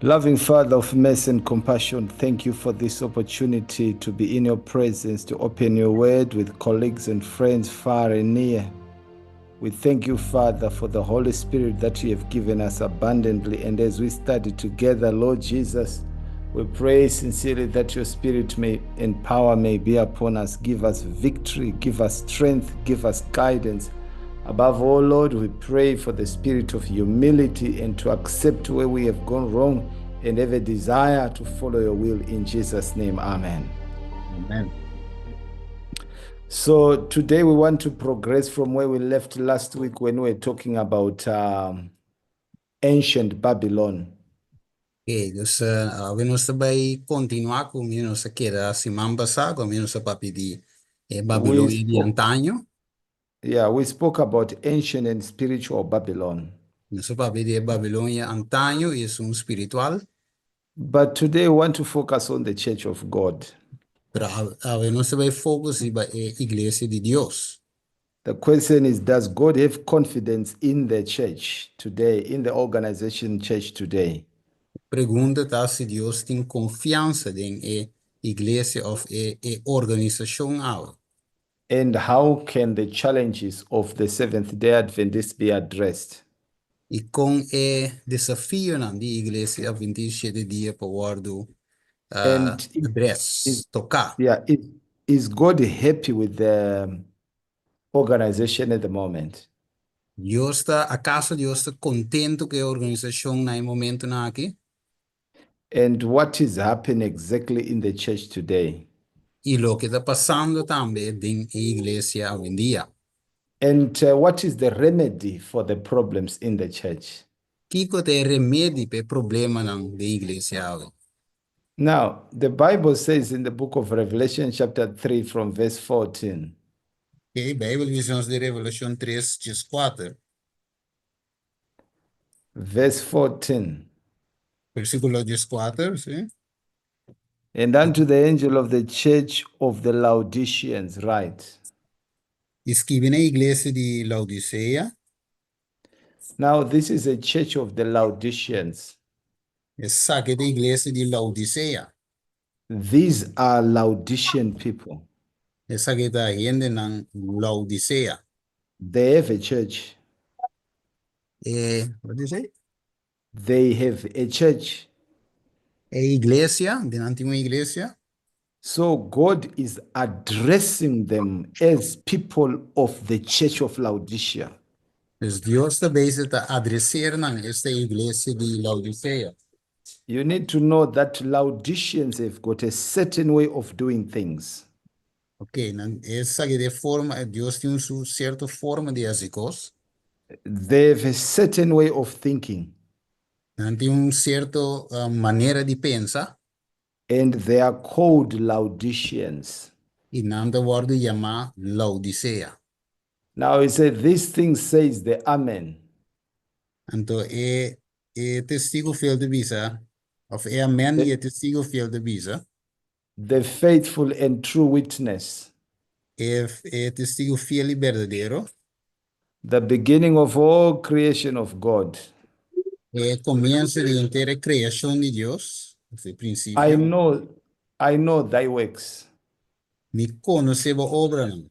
Loving Father of mercy and compassion, thank you for this opportunity to be in your presence, to open your word with colleagues and friends far and near. We thank you, Father, for the Holy Spirit that you have given us abundantly. And as we study together, Lord Jesus, we pray sincerely that your Spirit may and power may be upon us. Give us victory, give us strength, give us guidance. Above all, Lord, we pray for the spirit of humility and to accept where we have gone wrong and have a desire to follow your will in Jesus' name. Amen. Amen. So today we want to progress from where we left last week when we were talking about ancient Babylon. Ok, dus nos ta bai kontinuá ku nos a keda siman pasá, ku nos a papia di Babilonia di antaño. Yeah, we spoke about ancient and spiritual Babylon. Nos a papia di Babilonia antaño i esun spiritual. But today we want to focus on the church of God. Pero awe nos ta bai focus riba e iglesia di Dios. The question is, does God have confidence in the church today, in the organization church today? Pregunta ta si Dios tin konfiansa den e iglesia òf e organisashon awe. And how can the challenges of the Seventh-day Adventists be addressed? I kon e desafionan di iglesia Adventista 7 dia por wòrdu And address, toká. Yeah, is God happy with the organization at the moment? Akaso Dios ta kontentu ku e organisashon na e momentonan aki? And what is happening exactly in the church today? I loke ta pasando tambe den iglesia awendia. And what is the remedy for the problems in the church? Kiko ta e remedi pa e problemanan den iglesia awe? Now, the Bible says in the book of Revelation, chapter 3, from verse 14. Ok, Beibel ta bisa den Revelashon 3, 4. Verse 14. Versíkulo 4, sí. And unto the angel of the church of the Laodiceans write. Skirbi na iglesia di Laodisea. Now, this is a church of the Laodiceans. Esaki ta iglesia di Laodisea. These are Laodicean people. Esaki ta hendenan Laodisea. They have a church. What do you say? They have a church. E iglesia, nan tin un iglesia. So God is addressing them as people of the church of Laodicea. Dus Dios ta bezig ta adresá nan esta iglesia di Laodisea. You need to know that Laodiceans have got a certain way of doing things. Ok, nan esaki di forma, Dios tin un sierto forma di hasi kos. They have a certain way of thinking. Nan tin un sierto manera di pensa. And they are called Laodiceans. I nan ta wòrdu yamá Laodisea. Now he said, "This thing says the Amen." Anto e testigu fiel ta bisa, òf e Amen i e testigu fiel ta bisa. The faithful and true witness. E testigu fiel i berdadero. The beginning of all creation of God. E komienso di henter kreashon di Dios, e prinsipio. I know thy works, Mi konosé bo obranan.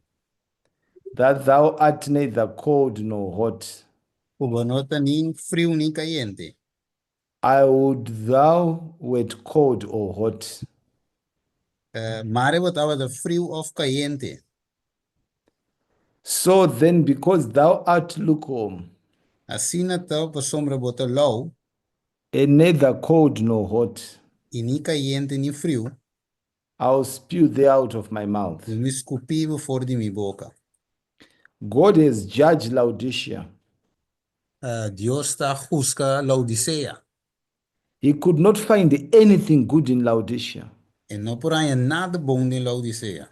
that thou art neither cold nor hot. Ku bo no ta ni friu ni kayente. I would thou wert cold or hot. Mare bo tabata friu òf kayente. So then, because thou art lukewarm, Asina ta, pasobra bo ta lou, and neither cold nor hot, i ni kayente ni friu, I'll spew thee out of my mouth. Lo mi skupi bo for di mi boka. God has judged Laodicea. Dios ta husga Laodisea. He could not find anything good in Laodicea. E no por a haña nada bon den Laodisea.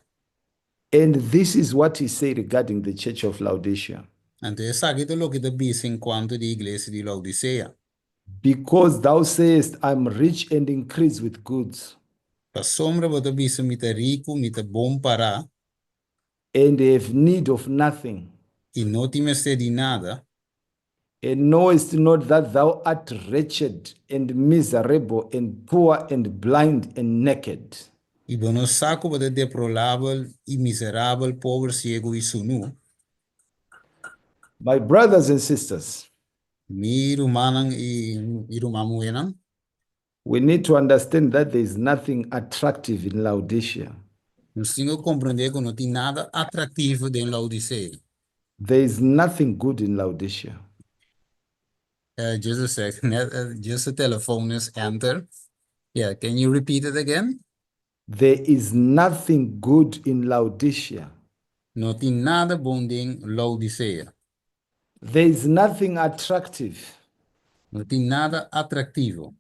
And this is what he said regarding the church of Laodicea. Anto esaki ta loke e ta bisa enkuanto di iglesia di Laodisea. Because thou sayest, "I'm rich and increase with goods," Pasobra bo ta bisa mi ta riku, mi ta bon pará, and have need of nothing, i no tin mester di nada, And knowest not that thou art wretched and miserable and poor and blind and naked. I bo no sa ku bo ta deplorabel i miserabel, pober, siegu i sunú. My brothers and sisters, Mi rumannan i ruman muhénan, we need to understand that there is nothing attractive in Laodicea. Nos tin ku komprondé ku no tin nada atraktivo den Laodisea. There is nothing good in Laodicea. Just a second. Just the telephone is enter. Yeah, can you repeat it again? There is nothing good in Laodicea. No tin nada bon den Laodisea. There is nothing attractive. No tin nada atraktivo.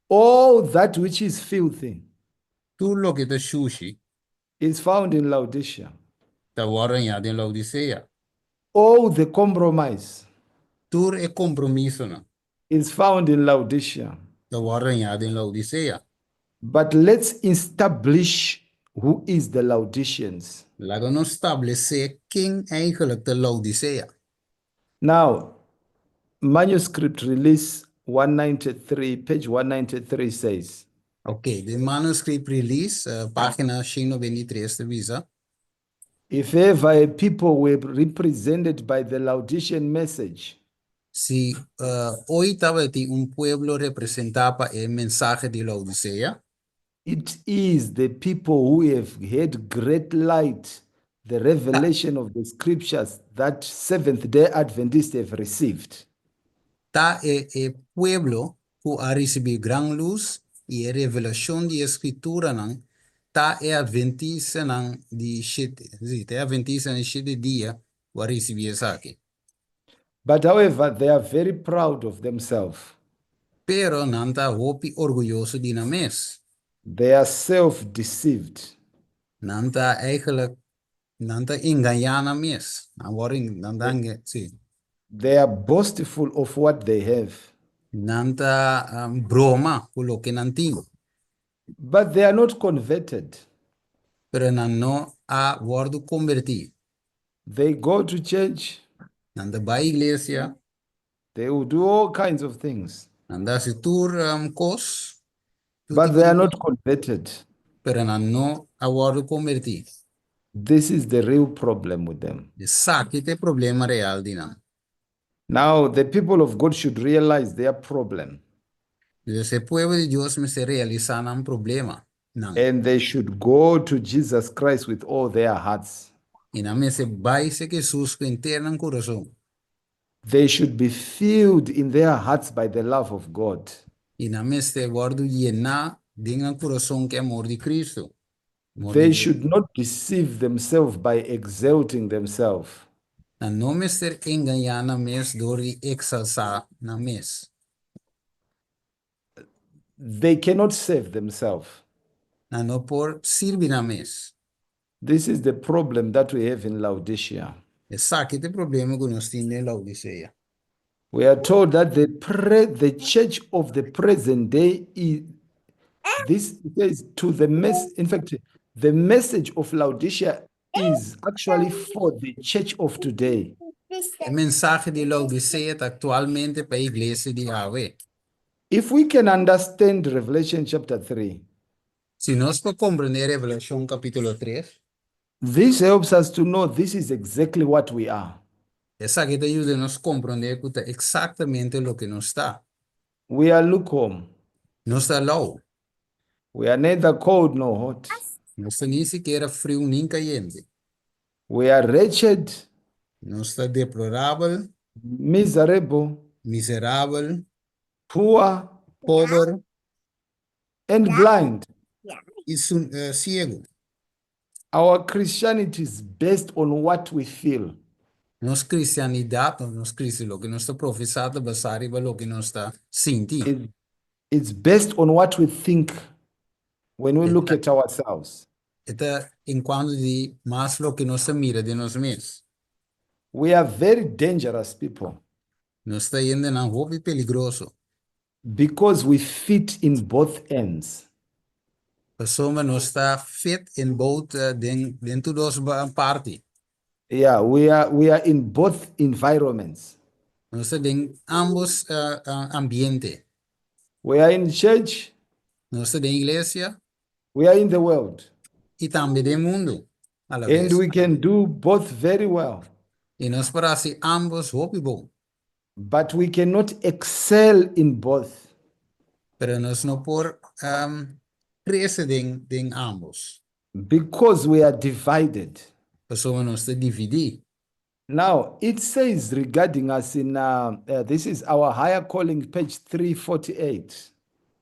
All that which is filthy Tur loke ta sushi is found in Laodicea. Ta wòrdu hañá den Laodisea. All the compromise Tur e kompromisonan is found in Laodicea. Ta wòrdu hañá den Laodisea. But let's establish who is the Laodiceans. Laga nos establesé ken eigenlijk ta Laodisea. Now, Manuscript Release 193, page 193 says, Ok, the Manuscript Release, página 193 ta bisa. If ever a people were represented by the Laodicean message, Si ooit tabatin un pueblo representá pa e mensahe di Laodisea, it is the people who have had great light, the revelation of the scriptures that Seventh day Adventists have received. Ta e pueblo ku a risibí gran lus i e revelashon di e Skrituranan, ta e Atventistanan di shete, sí, ta e Atventistanan di shete dia ku a risibí esaki. But however, they are very proud of themselves. Pero nan ta hopi orguyoso di nan mes. They are self-deceived. Nan ta eigenlijk, nan ta engañá nan mes. Nan wòrdu, nan ta, sí. They are boastful of what they have. Nan ta broma ku loke nan tin. But they are not converted. Pero nan no a wòrdu kombertí. They go to church. Nan ta bai iglesia. They will do all kinds of things. Nan ta hasi tur kos. Tur But tipo they di are not kos. converted. Pero nan no a wòrdu kombertí. This is the real problem with them. Esaki ta e problema real di nan. Now, the people of God should realize their problem Dus e pueblo di Dios mester realisá nan problema. Nan. And they should go to Jesus Christ with all their hearts. I nan mester bai serka Hesus ku henter nan kurason. They should be filled in their hearts by the love of God. I nan mester wòrdu yená den nan kurason ku e amor di Kristu. Amor di They Dios. Should not deceive themselves by exalting themselves. Nan no mester engañá nan mes dor di eksalsá nan mes. They cannot save themselves. Nan no por sirbi nan mes. This is the problem that we have in Laodicea. Esaki ta e problema ku nos tin den Laodisea. We are told that the church of the present day is this says to the mess. In fact, the message of Laodicea is actually for the church of today. E mensahe di Laodisea ta aktualmente pa e iglesia di awe. If we can understand Revelation chapter 3, Si nos por komprondé Revelashon kapítulo 3, this helps us to know this is exactly what we are. Esaki ta yuda nos komprondé ku ta eksaktamente loke nos ta. We are lukewarm. Nos ta lou. We are neither cold nor hot. Nos ta ni sikiera friu ni kayente. We are wretched, Nos ta deplorabel, miserable, miserabel, poor, pober and blind. I siegu. Our Christianity is based on what we feel. Nos kristianidat, nos kristi, loke nos ta profesá ta basá riba loke nos ta sinti. It's based on what we think when we look at ourselves. E ta enkuanto di mas loke nos ta mira den nos mes. We are very dangerous people Nos ta hendenan hopi peligroso. Because we fit in both ends. Pasobra nos ta fit in both den tur dos parti. Yeah, we are in both environments. Nos ta den ambos ambiente. We are in church. Nos ta den iglesia. We are in the world. I tambe den mundu a la And bes. we can do both very well. I nos por hasi ambos hopi bon. But we cannot excel in both. Pero nos no por krese den den ambos. Because we are divided. Pasobra nos ta dividí. Now, it says regarding us in, this is our higher calling, page 348.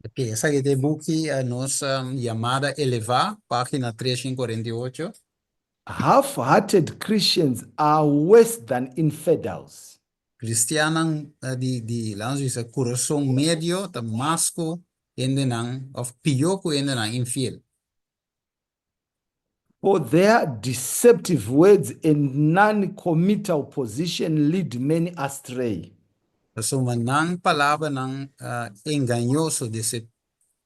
Ok, esaki ta e buki Nos Yamada Elevá, página 348. Half-hearted Christians are worse than infidels. Kristiannan di, di, laat nos bisa, kurason medio ta mas ku hendenan, òf pió ku hendenan infiel. For their deceptive words and non-committal position lead many astray. Pasobra nan palabranan engañoso, decep,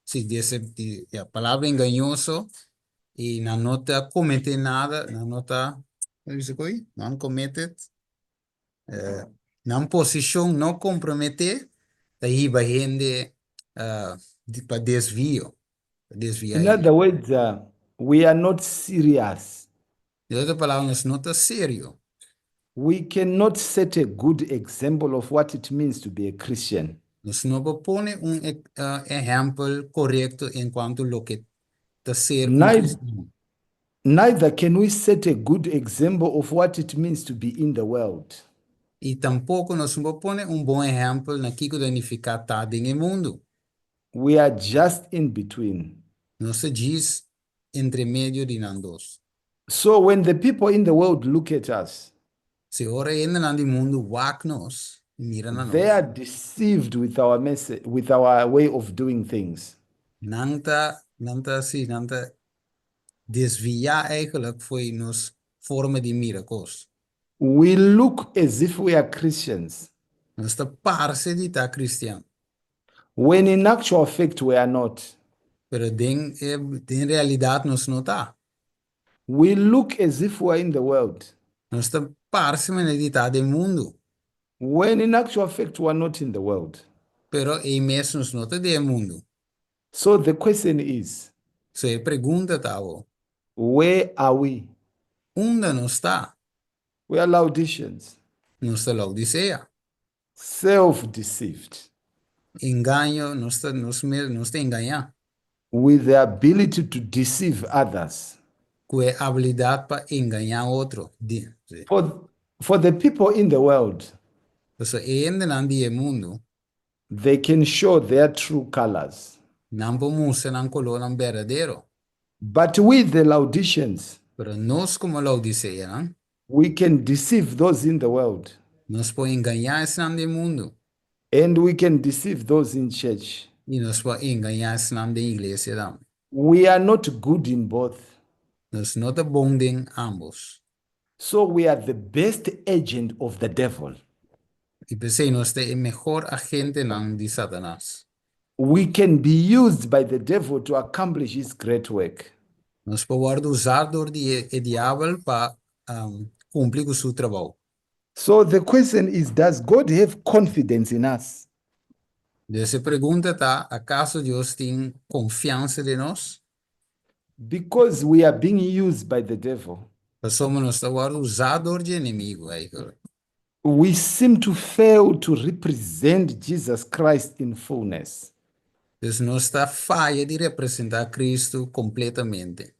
sí, decep, ya, palabra engañoso, i nan no ta kometé nada, nan no ta, kon bisa koe? Non-committed, nan posishon no komprometé ta hiba hende pa desvio. Desviá In hende. other words, we are not serious. Den otro palabra, nos no ta serio. We cannot set a good example of what it means to be a Christian. Nos no por pone un ehèmpel korekto en kuantu loke ta ser un kristian. Neither can we set a good example of what it means to be in the world. I tampoko nos no por pone un bon ehèmpel na kiko ta nifiká ta den e mundu. We are just in between. Nos ta djis entre medio di nan dos. So when the people in the world look at us. Si ora e hendenan di mundu wak nos i mira na nos. They are deceived with our message, with our way of doing things. Nan ta, nan ta, si, nan ta desviá eigenlijk fo'i nos forma di mira kos. We look as if we are Christians. Nos ta parse di ta kristian. When in actual fact we are not. Pero den e den realidat nos no ta. We look as if we are in the world. Nos ta parse manera di ta den mundu. When in actual fact we are not in the world. Pero ei mes nos no ta den e mundu. So the question is. So e pregunta ta awor. Where are we? Unda nos ta? We are Laodiceans. Nos ta Laodicea. Self-deceived. Engaño, nos ta nos mes, nos ta engañá. With the ability to deceive others. Ku e abilidat pa engañá otro. Di, si. For, for the people in the world. Pasobra e hendenan di e mundu. They can show their true colors. Nan por mustra nan kolornan berdadero. But we the Laodiceans. Pero nos komo Laodiceanan. We can deceive those in the world. Nos por engañá esnan den mundu. And we can deceive those in church. I nos por engañá esnan den iglesia tambe. We are not good in both. Nos no ta bon den ambos. So we are the best agent of the devil. I p'esei nos ta e mehor agentenan di Satanas. We can be used by the devil to accomplish his great work. Nos por wòrdu usá dor di e diabel pa kumpli ku su trabou. So the question is, does God have confidence in us? Dus e pregunta ta, akaso Dios tin konfiansa den nos? Because we are being used by the devil. Pasobra nos ta wòrdu usá dor dje enemigu eigenlijk. We seem to fail to represent Jesus Christ in fullness. Dus nos ta faya di representá Kristu kompletamente.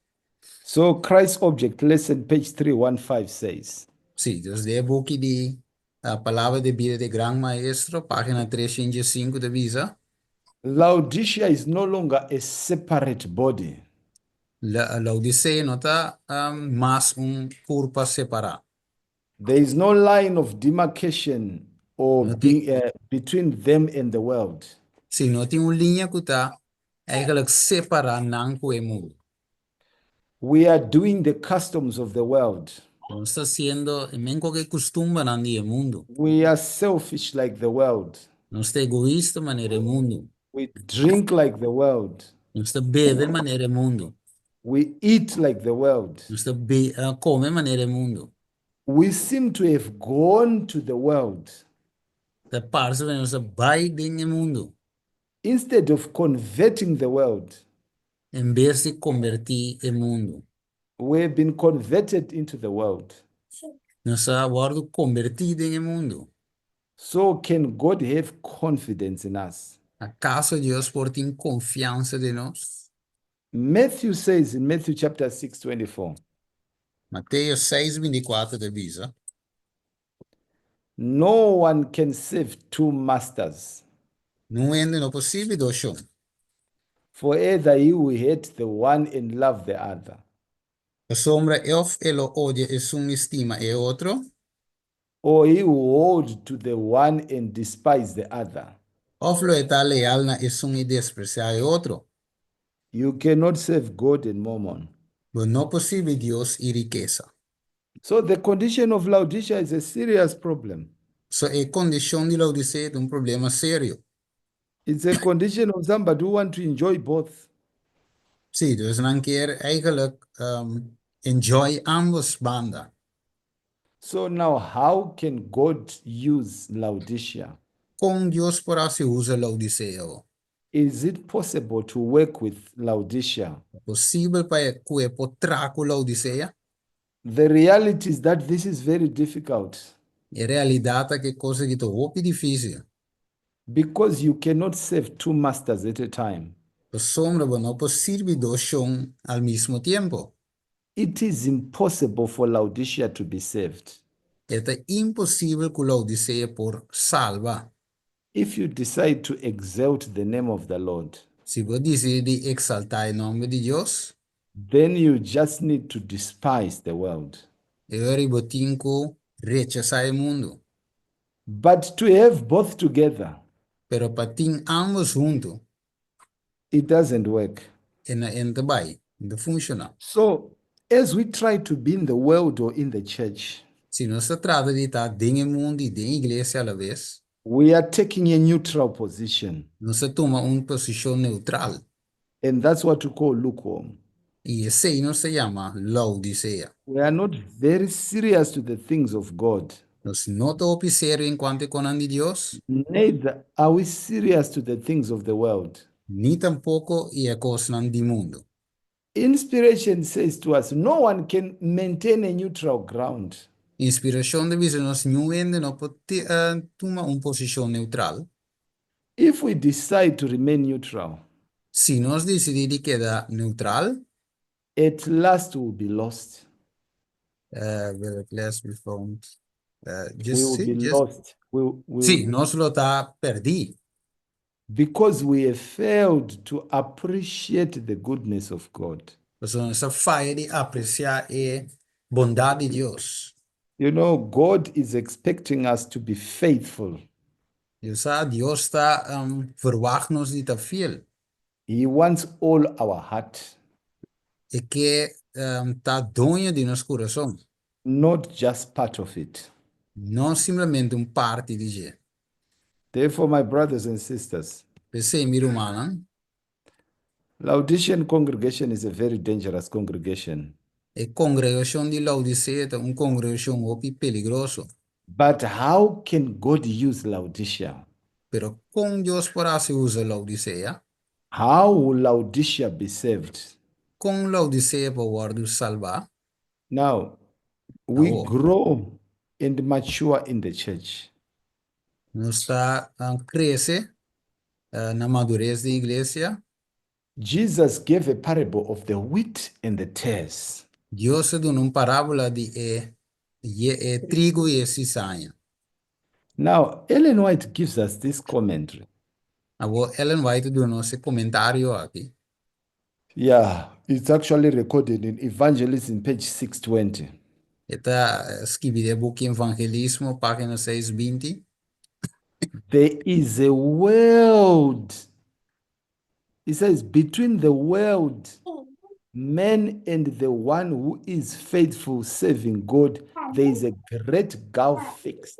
So Christ's Object Lesson, page 315 says. Sí, dus den e buki di Palabra di Bida di Gran Maestro, página 305 ta bisa. Laodicea is no longer a separate body. Laodicea no ta mas un kurpa separá. There is no line of demarcation or No tin, between them and the world. Sí, no tin un liña ku ta eigenlijk separá nan ku e mundu. We are doing the customs of the world. Nos ta hasiendo e men koke kustumbernan di e mundu. We are selfish like the world. Nos ta egoista manera e mundu. We drink like the world. Nos ta bebe manera e mundu. We eat like the world. Nos ta kome manera e mundu. We seem to have gone to the world. Ta parse ku nos a bai den e mundu. Instead of converting the world. En bes di kombertí e mundu. We have been converted into the world. Nos a wòrdu kombertí den e mundu. So can God have confidence in us? Akaso Dios por tin konfiansa den nos? Matthew says in Matthew chapter 6, 24. Mateo 6, 24 ta bisa. No one can serve two masters. Niun hende no por sirbi dos shon. For either he will hate the one and love the other. Pasobra òf e lo odia esun i stima e otro. Or he will hold to the one and despise the other. Òf lo e ta leal na esun i despresiá e otro. You cannot serve God and Mammon. Bo no por sirbi Dios i rikesa. So the condition of Laodicea is a serious problem. So e kondishon di Laodicea ta un problema serio. It's a condition of somebody who want to enjoy both. Sí, dus nan kier eigenlijk enjoy ambos banda. So now how can God use Laodicea? Kon Dios por hasi usa Laodicea o? Is it possible to work with Laodicea? Ta posibel pa e ku e por traha ku Laodicea? The reality is that this is very difficult. E realidat ta ku e kos aki ta hopi difísil. Because you cannot serve two masters at a time. Pasobra bo no por sirbi dos shon al mismo tiempo. It is impossible for Laodicea to be saved. E ta imposibel ku Laodicea por salba. If you decide to exalt the name of the Lord. Si bo disidí di eksaltá e nòmber di Dios. Then you just need to despise the world. E ora ei bo tin ku rechasá e mundu. But to have both together. Pero pa tin ámbos huntu. It doesn't work. E no e no ta bai, no ta funshoná. So, as we try to be in the world or in the church. Si nos ta trata di ta den e mundu i den iglesia alabes. We are taking a neutral position. Nos ta tuma un posishon neutral. And that's what we call lukewarm. I esei nos ta yama Laodisea. We are not very serious to the things of God. Nos no ta hopi serio en kuantu e konan di Dios. Neither are we serious to the things of the world. Ni tampoko i e kosnan di mundu. Inspiration says to us, no one can maintain a neutral ground. Inspirashon ta bisa nos niun hende no por tuma un posishon neutral. If we decide to remain neutral. Si nos disidí di keda neutral. At last we will be lost. Will at last be found. We will be lost. Sí, nos lo ta pèrdí. Because we have failed to appreciate the goodness of God. Pasobra nos a faya di apresiá e bondat di Dios. You know, God is expecting us to be faithful. Dios sa, Dios ta verwagt nos di ta fiel. He wants all our heart. E ke ta doño di nos kurason. Not just part of it. No simplemente un parti di dje. Therefore, my brothers and sisters. P'esei, mi rumannan. Laodicean congregation is a very dangerous congregation. E kongregashon di Laodisea ta un kongregashon hopi peligroso. But how can God use Laodicea? Pero kon Dios por hasi usa Laodisea? How will Laodicea be saved? Kon Laodisea por wòrdu salbá? Now, we grow and mature in the church. Nos ta krese na madures di iglesia. Jesus gave a parable of the wheat and the tares. Dios a duna un parábola di e e trigo i e sisaña. Now, Ellen White gives us this commentary. Awor Ellen White a duna nos e komentario aki. Yeah, it's actually recorded in Evangelism, page 620. E ta skibi den e buki Evangelismo, página 620. There is a world. He says, between the world, man and the one who is faithful serving God, there is a great gulf fixed.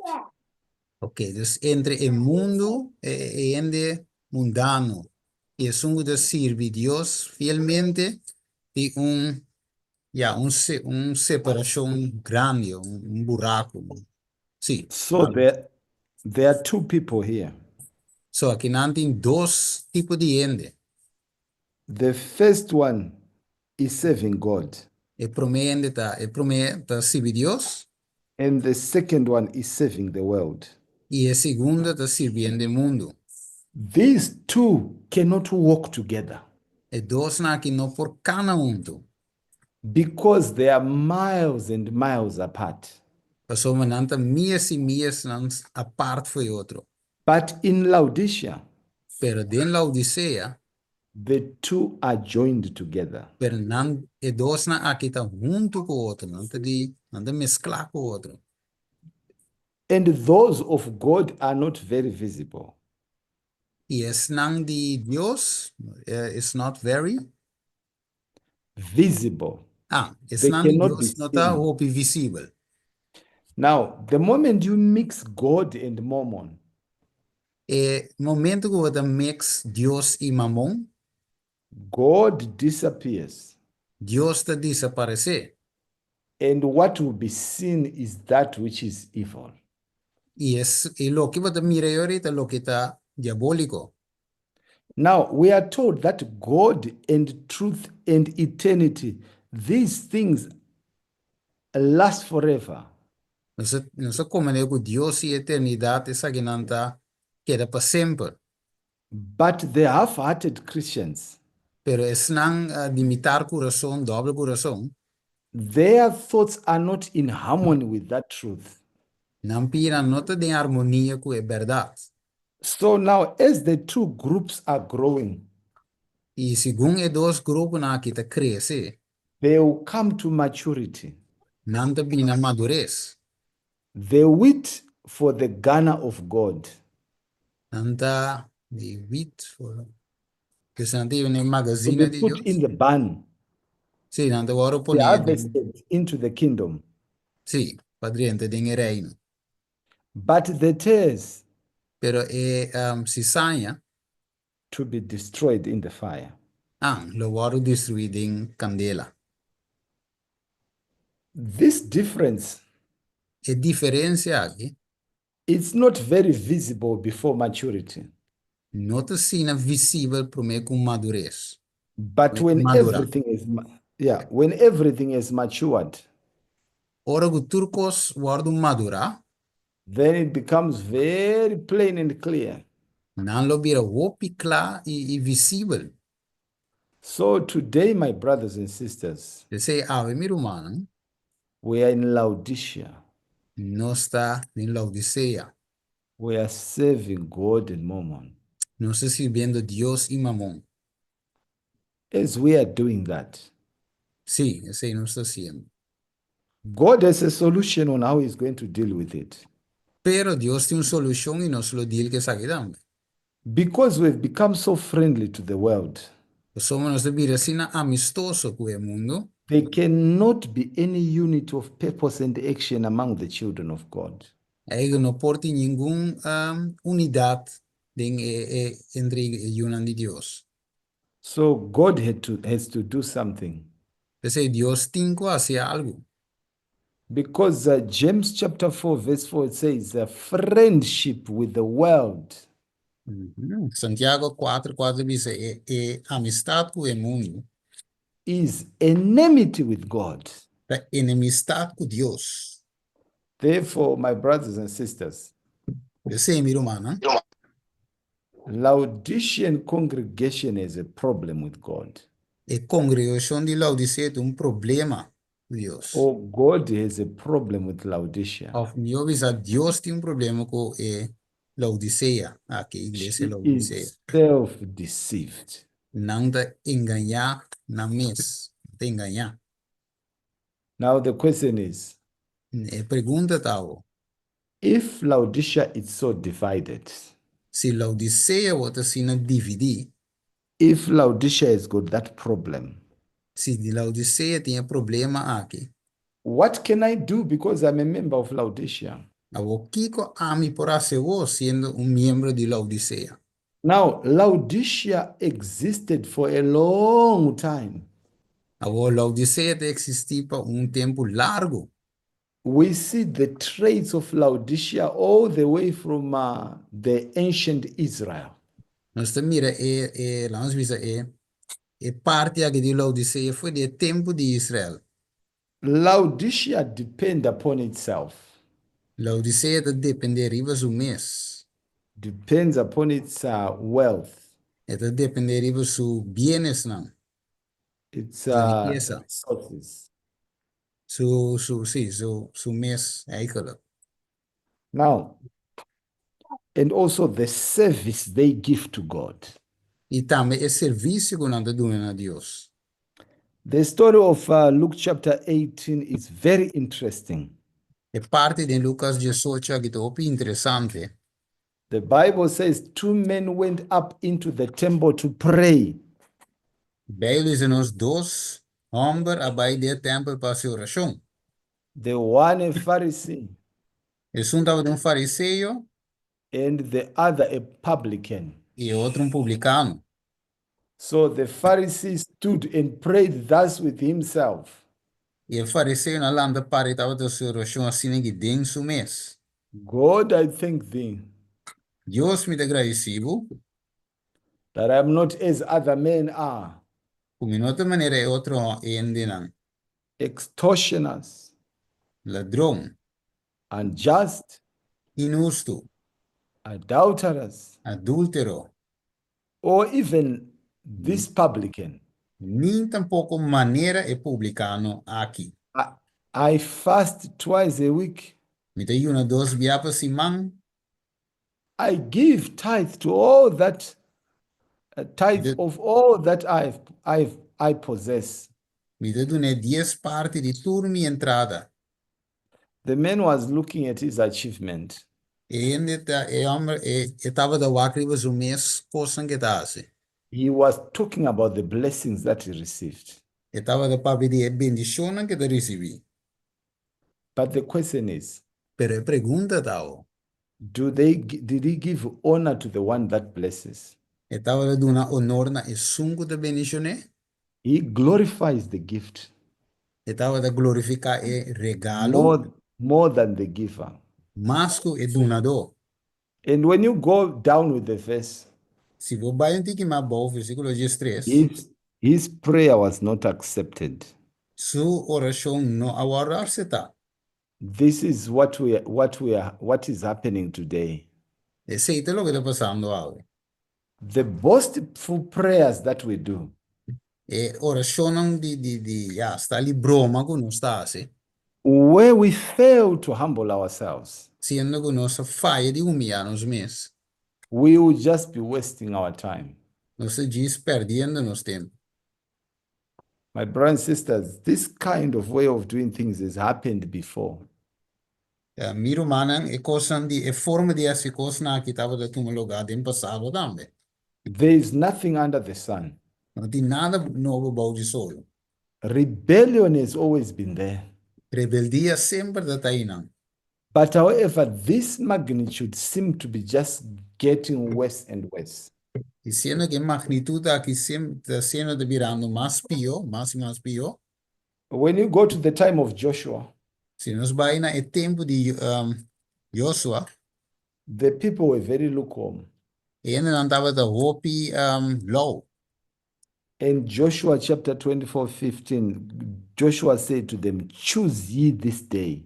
Ok, dus entre e mundu, e hende mundano, i esun ku ta sirbi Dios fielmente, tin un, ya, un un separashon grandi, un buraku. Sí. So there, There are two people here. So akinan tin dos tipo di hende. The first one is serving God, E promé hende ta, e promé ta sirbi Dios and the second one is serving the world. I e segundo ta sirbiendo mundu. These two cannot walk together E dosnan aki no por kana huntu because they are miles and miles apart. Pasobra nan ta mias i miasnan apart for di otro. But in Laodicea, Pero den Laodisea, the two are joined together. Pero nan e dosnan aki ta huntu ku otro, nan ta di, nan ta mesklá ku otro. And those of God are not very visible. I esnan di Dios is not very Visible. Ah, They esnan di cannot be Dios no ta seen. hopi visibel. Now, the moment you mix God and Mammon, E momento ku bo ta mix Dios i Mamon, God disappears. Dios ta desaparesé. And what will be seen is that which is evil. I es i loke bo ta mira ei ta loke ta diabóliko. Now, we are told that God and truth and eternity, these things last forever. Nos a komprondé ku Dios i eternidat esakinan ta keda pa semper. But the half hearted Christians, Pero esnan di mitar kurason, dòbel kurason, their thoughts are not in harmony with that truth. Nan pira no ta den armonia ku e bèrdat. So now, as the two groups are growing, I segun e dos gruponan aki ta krese, they will come to maturity. Nan ta bini na madures. The wheat for the garner of God. Nan ta the wheat for dus nan ta den To magazine be di put Dios. In the barn, Sí, nan ta wòrdu be poné den harvested into the kingdom. Sí, pa drenta den e reino. But the tares Pero e sisaña to be destroyed in the fire. Ah, lo wòrdu destruí den kandela. This difference, E diferensia aki it's not very visible before maturity. No ta asina visibel promé ku madures. But when Madurá. Everything is when everything is matured, Ora ku tur kos wòrdu madurá, then it becomes very plain and clear. Nan lo bira hopi kla i visibel. So today, my brothers and sisters, P'esei awe, mi rumannan, we are in Laodicea. Nos ta den Laodisea. We are serving God and Mammon. Nos ta sirbiendo Dios i Mamon. As we are doing that, Sí, esei nos ta hasiendo. God has a solution on how He's going to deal with it. Pero Dios tin un solushon i nos lo deal ku esaki tambe. Because we've become so friendly to the world, Pasobra nos a bira asina amistoso ku e mundu, there cannot be any unity of purpose and action among the children of God. Ei no por tin ningun unidat den e, e, entre e yunan di Dios. So God has to do something. P'esei Dios tin ku hasi algu. Because James chapter 4 verse 4, it says, "Friendship with the world Santiago 4, 4 ta bisa e amistat ku e mundu is enmity with God." ta enemistat ku Dios. Therefore, my brothers and sisters, P'esei, mi rumannan, Laodicean congregation has a problem with God. E kongregashon di Laodisea tin un problema ku Dios. Or God has a problem with Laodicea. Òf mihó bisa Dios tin un problema ku e Laodisea, aki iglesia She Laodisea. is self-deceived. Nan ta engañá nan mes, nan ta engañá. Now the question is, E pregunta ta awo, if Laodicea is so divided, si Laodisea bo ta asina dividí, if Laodicea has got that problem, si di Laodisea tin e problema aki, what can I do because I'm a member of Laodicea? Awo kiko ami por hasi awo siendo un miembro di Laodisea? Now, Laodicea existed for a long time Awo Laodisea ta eksistí pa un tempu largu. We see the traits of Laodicea all the way from the ancient Israel. Nos ta mira e, e, laga nos bisa e, e parti aki di Laodicea for di e tempu di Israel. Laodicea depend upon itself. Laodicea ta dependé riba su mes. Depends upon its wealth. E ta dependé riba su bienesnan. Its Su rikesa. resources. Su, su, sí, su, su mes eigenlijk. Now, and also the service they give to God. I tambe e servisio ku nan ta duna na Dios. The story of Luke chapter 18 is very interesting. E parti den Lukas 18 aki ta hopi interesante. The Bible says two men went up into the temple to pray. Beibel bisa nos dos hòmber a bai den e tèmpel pa hasi orashon. The one a Pharisee. Esun tabata un fariseo. And the other a publican. I e otro un publikano. So the Pharisee stood and prayed thus with himself. I e fariseonan a lanta para i tabata hasi orashon asina ki den su mes. God, I thank thee. Dios, mi ta gradisí bo. That I am not as other men are. Ku mi no ta manera e otro hendenan. Extortioners. Ladron. Unjust. Inhustu. Adulterers. Adúltero. Or even this publican. Ni tampoko manera e publikano aki. I fast twice a week. Mi ta yuna dos bia pa siman. I give tithe to all that tithe of all that I possess. Mi ta duna e dies parti di tur mi entrada. The man was looking at his achievement. E hende ta, e hòmber, e, e tabata wak riba su mes kosnan ku e ta hasi. He was talking about the blessings that he received. E tabata papia di e bendishonnan ku e ta risibí. But the question is. Pero e pregunta ta awo. Do they, did he give honor to the one that blesses? E tabata duna onor na esun ku ta bendishon'é? He glorifies the gift. E tabata glorifiká e regalo. More, more than the giver. Mas ku e dunadó. And when you go down with the verse. Si bo bai un tiki mas abou, versíkulo diestres. His, his prayer was not accepted. Su orashon no a wòrdu aseptá. This is what we, what we are, what is happening today. Esei ta loke ta pasando awe. The boastful prayers that we do. E orashonnan di, di, di, ya, sta li broma ku nos ta hasi. Where we fail to humble ourselves. Siendo ku nos a faya di humiyá nos mes. We will just be wasting our time. Nos ta djis pèrdiendo nos tempu. My brothers and sisters, this kind of way of doing things has happened before. Mi rumannan, e kosnan di e forma di hasi kosnan aki tabata tuma lugá den pasado tambe. There is nothing under the sun. No tin nada nobo bou di sol. Rebellion has always been there. Rebeldia semper ta ta einan. But however, this magnitude seem to be just getting worse and worse. I siendo ku e magnitut aki ta siendo ta birando mas pió, mas i mas pió. When you go to the time of Joshua. Si nos bai na e tempu di Joshua. The people were very lukewarm. E hendenan tabata hopi lou. In Joshua chapter 24, 15, Joshua said to them, Choose ye this day.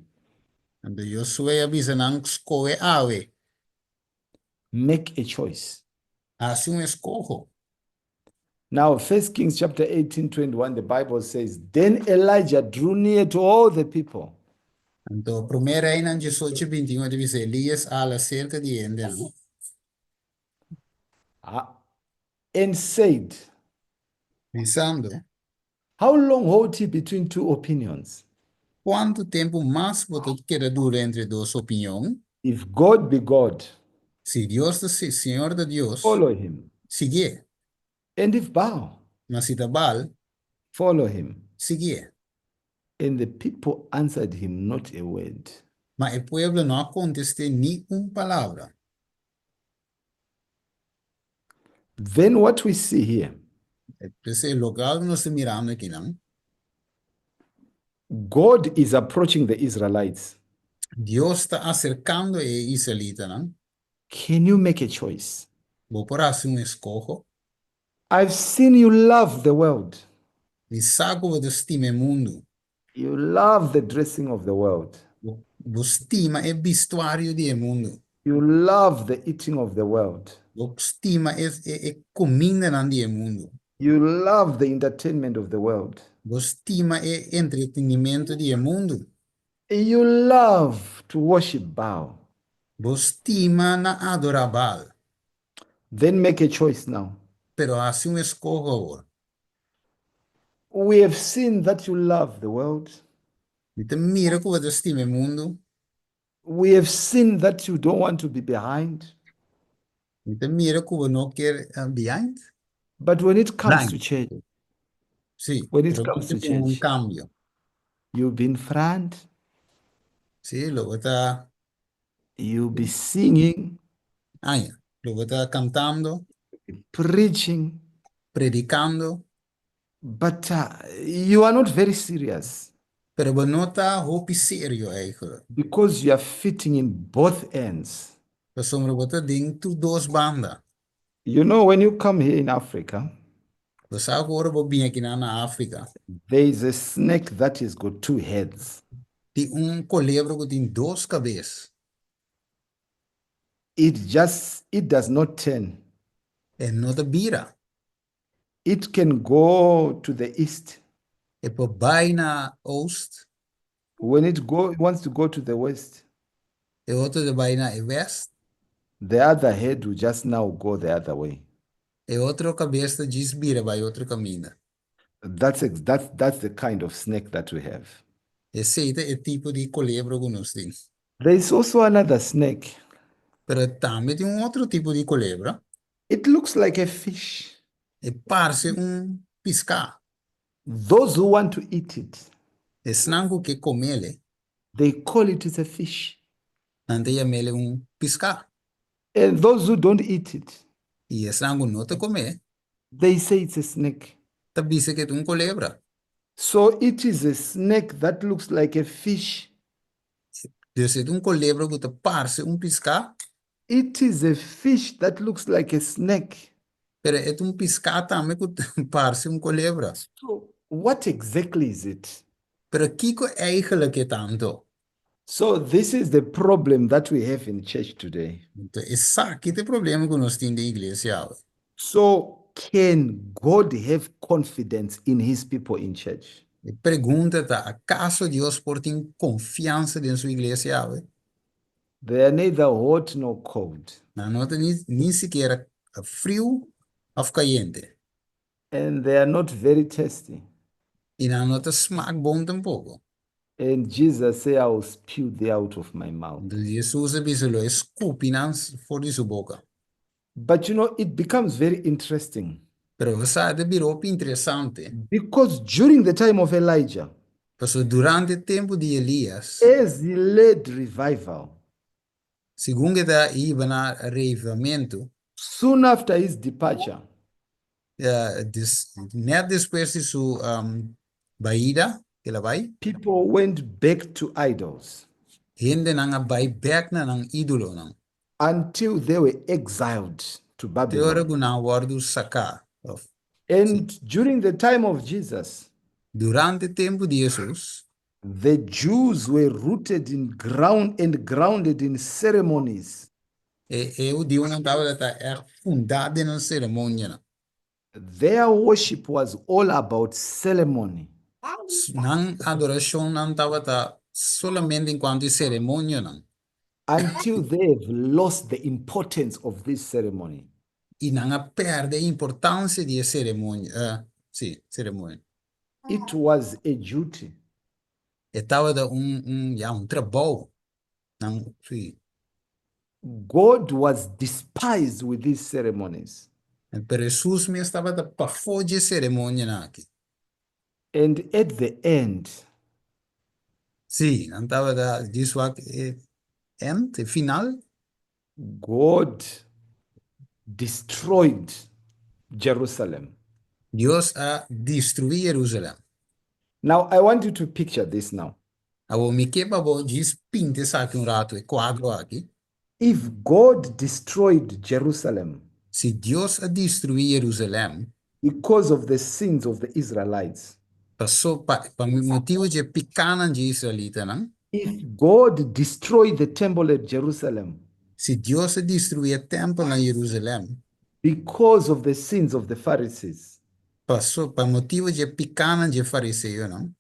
Anto Josué a bisa nan, Skohe awe. Make a choice. Hasi un eskoho. Now, 1 Kings chapter 18, 21, the Bible says, Then Elijah drew near to all the people. Anto Promé Reinan 18, 21 ta bisa, Elías a hala serka di e hendenan. Ah, and said, Bisando. How long halt ye between two opinions? Kuantu tempu mas bo ta keda dura entre dos opinion? If God be God, Si Dios ta si Señor ta Dios, follow him. Siguié. And if Baal, Ma si ta Baal, follow him. Siguié. And the people answered him not a word. Ma e pueblo no a kontest'é ni un palabra. Then what we see here. P'esei loke algu nos ta mirando akinan. God is approaching the Israelites. Dios ta aserkando e israelitanan. Can you make a choice? Bo por hasi un eskoho? I've seen you love the world. Mi sa ku bo ta stima e mundu. You love the dressing of the world. Bo stima e bistuario di e mundu. You love the eating of the world. Bo stima e e kumindanan di e mundu. You love the entertainment of the world. Bo stima e entretenimentu di e mundu. You love to worship Baal. Bo stima na adorá Baal. Then make a choice now. Pero hasi un eskoho awor. We have seen that you love the world. Mi ta mira ku bo ta stima e mundu. We have seen that you don't want to be behind. Mi ta mira ku bo no kier behind. But when it comes to church. Sí, when it pero comes to tin un church, kambio. You'll be in front. Sí, lo bo ta. You'll be singing. Aña, lo bo ta kantando. Preaching. Predikando. But you are not very serious. Pero bo no ta hopi serio eigenlijk. Because you are fitting in both ends. Pasobra bo ta den tur dos banda. You know, when you come here in Africa, Bo sa ku ora bo bin akinan na Afrika. There is a snake that has got two heads. Tin un kolebra ku tin dos kabes. It just, it does not turn. E no ta bira. It can go to the east. E por bai na oost. When it go, wants to go to the west. E otro ta bai na e west. The other head will just now go the other way. E otro kabes ta djis bira bai otro kaminda. That's ex that's that's the kind of snake that we have. Esei ta e tipo di kolebra ku nos tin. There is also another snake. Pero tambe tin un otro tipo di kolebra. It looks like a fish. E parse un piská. Those who want to eat it. Esnan ku ke komele. They call it it's a fish. Nan ta yam'ele un piská. And those who don't eat it. I esnan ku no ta kom'é. They say it's a snake. Ta bisa ku e ta un kolebra. So it is a snake that looks like a fish. Dus e ta un kolebra ku ta parse un piská. It is a fish that looks like a snake. Pero e ta un piská tambe ku ta parse un kolebra. So what exactly is it? Pero kiko eigenlijk e ta anto? So this is the problem that we have in church today. Anto esaki ta e problema ku nos tin den iglesia awe. So can God have confidence in his people in church? E pregunta ta, akaso Dios por tin konfiansa den su iglesia awe? They are neither hot nor cold. Nan no ta ni ni sikiera friu òf kayente. And they are not very tasty. I nan no ta smak bon tampoko. And Jesus say, I will spew thee out of my mouth. Entonces Jesus a bisa lo e skupi nan for di su boka. But you know, it becomes very interesting. Pero bo sa, e ta bira hopi interesante. Because during the time of Elijah. Pasobra durante e tempu di Elias. As he led revival. Segun e ta hiba na reavivamentu. Soon after his departure. Nèt despues di su baida, el a bai. People went back to idols. Hendenan a bai bèk na nan ídolonan. Until they were exiled to Te ora Babylon. ku nan a wòrdu saká, òf. And during the time of Jesus. Durante tempu di Hesus. The Jews were rooted in ground and grounded in ceremonies. E e hudiunan tabata ta ègt fundá den nan seremonianan. Their worship was all about ceremony. Nan adorashonnan tabata solamente en kuantu e seremonionan. Until they have lost the importance of this ceremony. I nan a pèrdè e importansia di e seremonia, sí, seremonia. It was a duty. E tabata un, un, ya, un trabou. Nan, sí. God was despised with these ceremonies. Pero Hesus mes tabata pafó dje seremonianan aki. And at the end. Sí, nan tabata djis wak e end, e final. God destroyed Jerusalem. Dios a destruí Jerusalem. Now, I want you to picture this now. Awor mi ke pa bo djis pinta esaki un ratu, e kuadro aki. If God destroyed Jerusalem Si Dios a destruí Jerusalèm because of the sins of the Israelites, paso pa pa motibu dje pikánan dje israelitanan, if God destroyed the temple at Jerusalem si Dios a destruí e tèmpel na Jerusalèm because of the sins of the Pharisees, paso pa motibu dje pikánan dje fariseonan,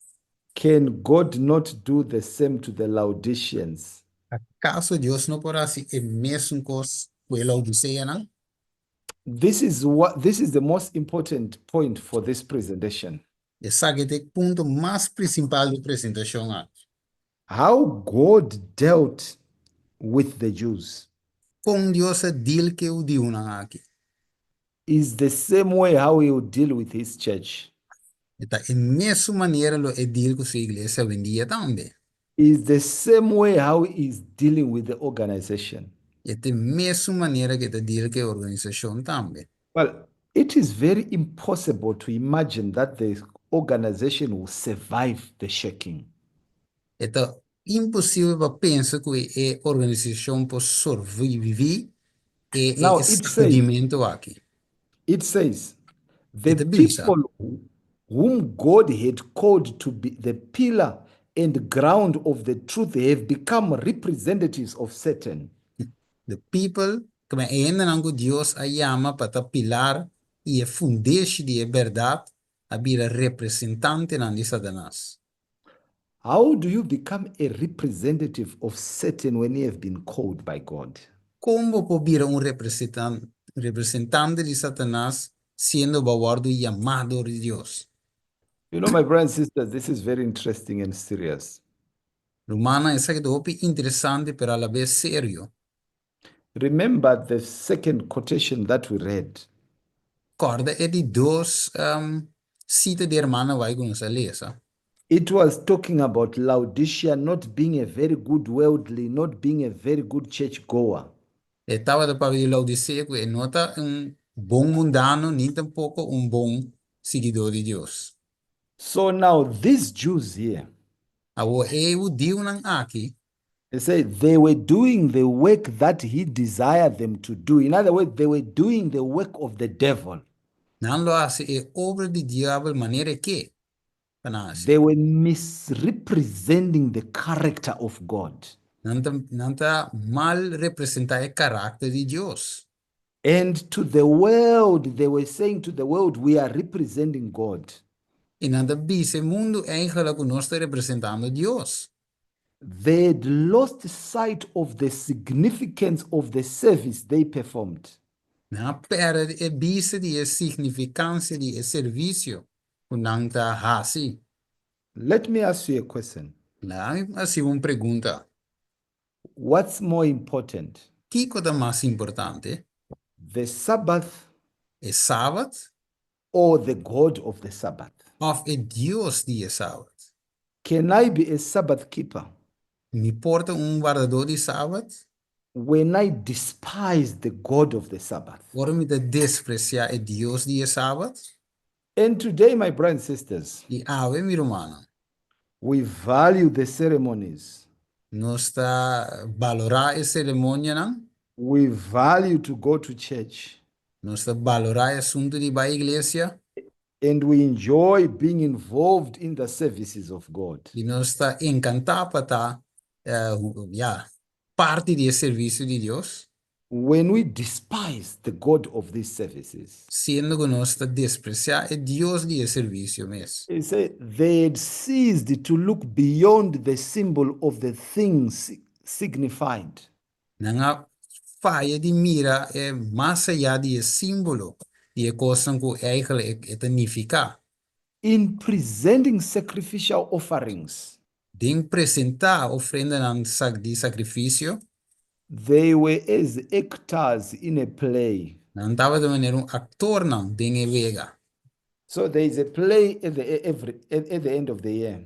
can God not do the same to the Laodiceans? Akaso Dios no por hasi e mesun kos ku e laodiseanan? This is the most important point for this presentation. Esaki ta e punto mas prinsipal di e presentashon aki. How God dealt with the Jews Kon Dios a deal ku e hudiunan aki is the same way how he will deal with his church. Ta e mesun manera lo e deal ku su iglesia awendia tambe. Is the same way how he is dealing with the organization. E ta e mesun manera ku e ta deal ku e organisashon tambe. Well, it is very impossible to imagine that the organization will survive the shaking. Ta imposibel pa pensa ku e organisashon por sobrebibí e Now, it says, sakudimentu aki. It says, the E ta bisa. People whom God had called to be the pillar and ground of the truth have become representatives of Satan. The people, ku e hendenan ku Dios a yama pa ta pilar i e fundeshi di e bèrdat, a bira representantenan di Satanas. How do you become a representative of Satan when you have been called by God? Kon bo por bira un representante di Satanas siendo bo a wòrdu yamá di Dios? My brothers and sisters, this is very interesting and serious. Rumannan, esaki ta hopi interesante, pero a la bes serio. Remember the second quotation that we read. Kòrda e di dos sita di ruman White ku nos a lesa. It was talking about Laodicea not being a very good worldly, not being a very good church goer. E tabata papia di Laodisea ku e no ta un bon mundano, ni tampoko un bon siguidó di Dios. So now these Jews here, Awor e hudiunan aki, they say they were doing the work that he desired them to do. In other words, they were doing the work of the devil. Nan lo a hasi e obra di diabel manera e ke pa nan hasi. They were misrepresenting the character of God. Nan ta mal representá e karakter di Dios. And to the world, they were saying to the world, "We are representing God." I nan ta bisa e mundu eigenlijk ku nos ta representando Dios. They had lost sight of the significance of the service they performed. Nan a pèrdè e bista di e signifikansia di e servisio ku nan ta hasi. Let me ask you a question. Laga mi hasi un pregunta. What's more important? Kiko ta mas importante? The Sabbath E Sabat or the God of the Sabbath? Òf e Dios di e Sabat? Can I be a Sabbath keeper Mi por ta un wardadó di Sabat when I despise the God of the Sabbath? Ora mi ta despresiá e Dios di e Sabat? And today, my brothers and sisters, I awe, mi rumannan, we value the ceremonies. Nos ta balorá e seremonianan. We value to go to church. Nos ta balorá e asuntu di bai iglesia. And we enjoy being involved in the services of God. I nos ta enkantá pa ta ya, parti di e servisio di Dios. When we despise the God of these services. Siendo ku nos ta despresiá e Dios di e servisio mes. He said they had ceased to look beyond the symbol of the things signified. Nan a faya di mira e mas ayá di e símbolo di e kosnan ku eigenlijk e ta nifiká. In presenting sacrificial offerings, Den presentá ofrendanan di sakrifisio, they were as actors in a play. Nan tabata manera un aktornan den e wega. So there is a play at the end of the year.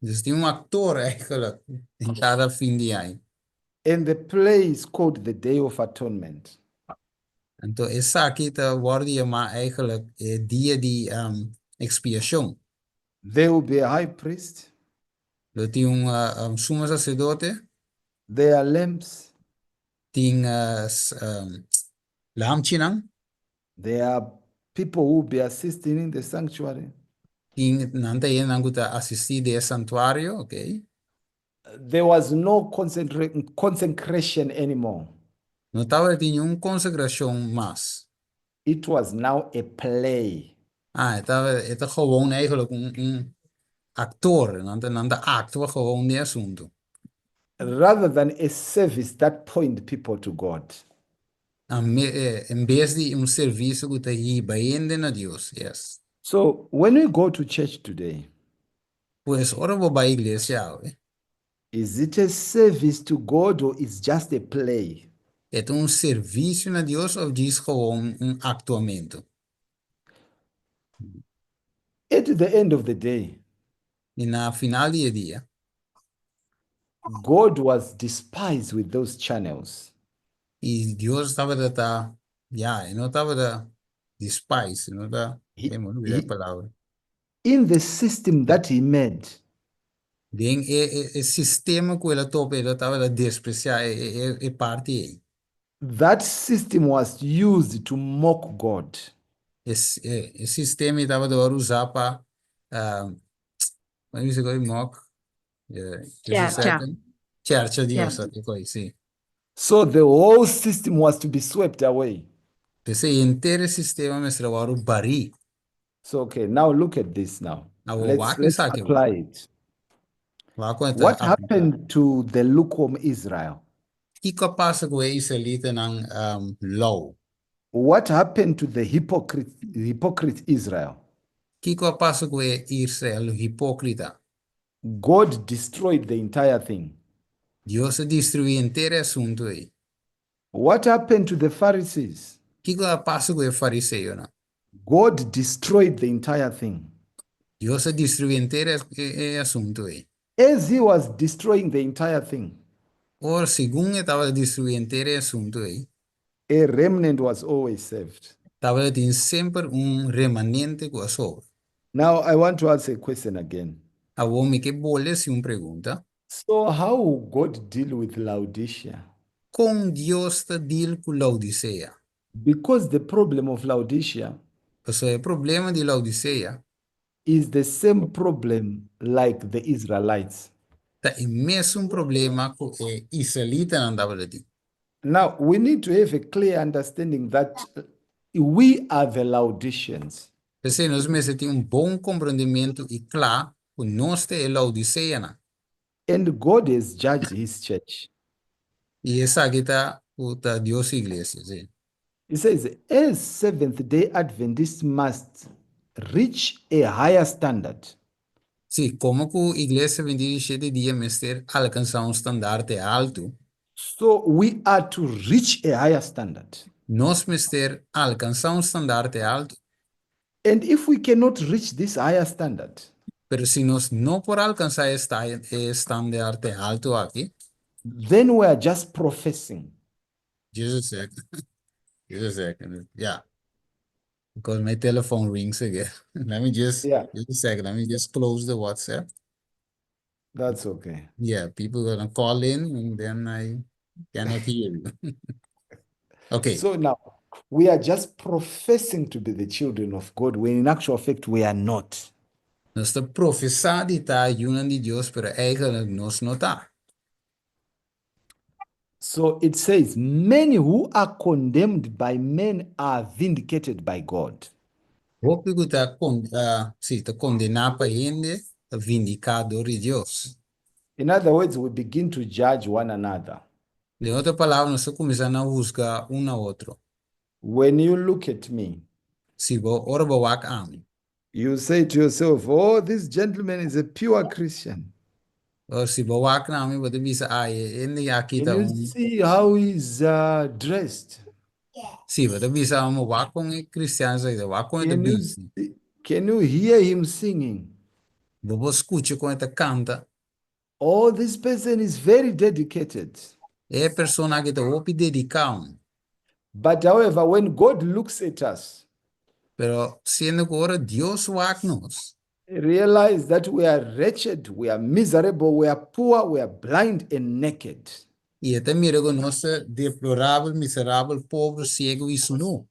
Dus tin un aktor eigenlijk den kada fin di aña. And the play is called the Day of Atonement. Anto esaki ta wòrdu yamá eigenlijk e dia di ekspiashon. There will be a high priest. Lo tin un uh, sumo saserdote. There are lamps. Tin uh, lamchinan. There are people who will be assisting in the sanctuary. Tin nan ta nan ku ta asistí den santuario, ok? There was no consecration anymore. No tabatin ningun konsagrashon mas. It was now a play. Ah, e ta gewoon eigenlijk un aktor, nan ta aktua gewoon e asuntu. Rather than a service that point people to God. En bes di un servisio ku ta hiba hende na Dios, yes. So when we go to church today, Pues ora bo bai iglesia, eh? is it a service to God or is just a play? E ta un servisio na Dios òf djis gewoon un aktuamentu? At the end of the day, I na final di dia, God was despised with those channels. I Dios tabata, ya, e no tabata despise, no ta, no e palabra. In the system that he made, Den e sistema ku el a topa, e tabata despresiá e parti ei. That system was used to mock God. E sistema tabata usá pa kon ta bisa mock? Yeah, just a Chèrcha. Second. Chèrcha Dios, Chèrcha. Kos, sí. So the whole system was to be swept away. E henter sistema mester a wòrdu barí. So okay, now look at this now. Now, Let's, what let's is that? Apply it. What happened to the lukewarm Israel? Kiko a pasa ku e israelitanan lou? What happened to the hypocrite Israel? Kiko a pasa ku e Israel hipókrita? God destroyed the entire thing. Dios a destruí henter e asuntu ei. What happened to the Pharisees? Kiko a pasa ku e fariseonan? God destroyed the entire thing. Dios a destruí henter e asuntu ei. As he was destroying the entire thing, Ora, segun e tabata destruí henter e asuntu ei, a remnant was always saved. Tabatin semper un remanente ku a sobra. Now I want to ask a question again. Awor mi ke bolbe hasi un pregunta. So how will God deal with Laodicea? Kon Dios ta deal ku Laodisea? Because the problem of Laodicea Pasobra e problema di Laodisea is the same problem like the Israelites. Ta e mesun problema ku e israelitanan tabatin. Now we need to have a clear understanding that we are the Laodiceans. P'esei nos mester tin un bon komprondementu i kla ku nos ta e Laodiseanan. And God has judged his church. I esaki ta ta Dios iglesia, sí. He says, as Seventh day Adventists must reach a higher standard, Sí, komo ku iglesia 27 dia mester alkansá un standard haltu, so we are to reach a higher standard. Nos mester alkansá un standard haltu. And if we cannot reach this higher standard, Pero si nos no por alkansá e standard haltu aki, then we are just professing. Just a second. Just a second. Yeah. Because my telephone rings again. Let me just, just a second. Let me just close the WhatsApp. That's okay. Yeah, people gonna call in and then I cannot hear you. Okay. So now we are just professing to be the children of God when in actual fact we are not. Nos ta profesá di ta yunan di Dios, pero eigenlijk nos no ta. So it says, many who are condemned by men are vindicated by God. Hopi ku ta kon, sí, ta kondená pa hende, ta vindiká dor di Dios. In other words, we begin to judge one another. Den otro palabra, nos ta kuminsá husga un na otro. When you look at me, Si bo ora bo wak ami, you say to yourself, "Oh, this gentleman is a pure Christian." O si bo wak na mi, bo ta bisa, "Ai, e hende aki Can ta you un." see how he's dressed? Sí, bo ta bisa, "Wak kon e kristian ei, wak kon e Can you, bisti." can you hear him singing? Bo por skucha kon e ta kanta. Oh, this person is very dedicated. E persona aki ta hopi dediká. But however, when God looks at us, Pero siendo ku ora Dios wak nos, Realize that we are wretched, we are miserable, we are poor, we are blind and naked. I e ta mira ku nos ta deplorabel, miserabel, pober, siegu i sunú.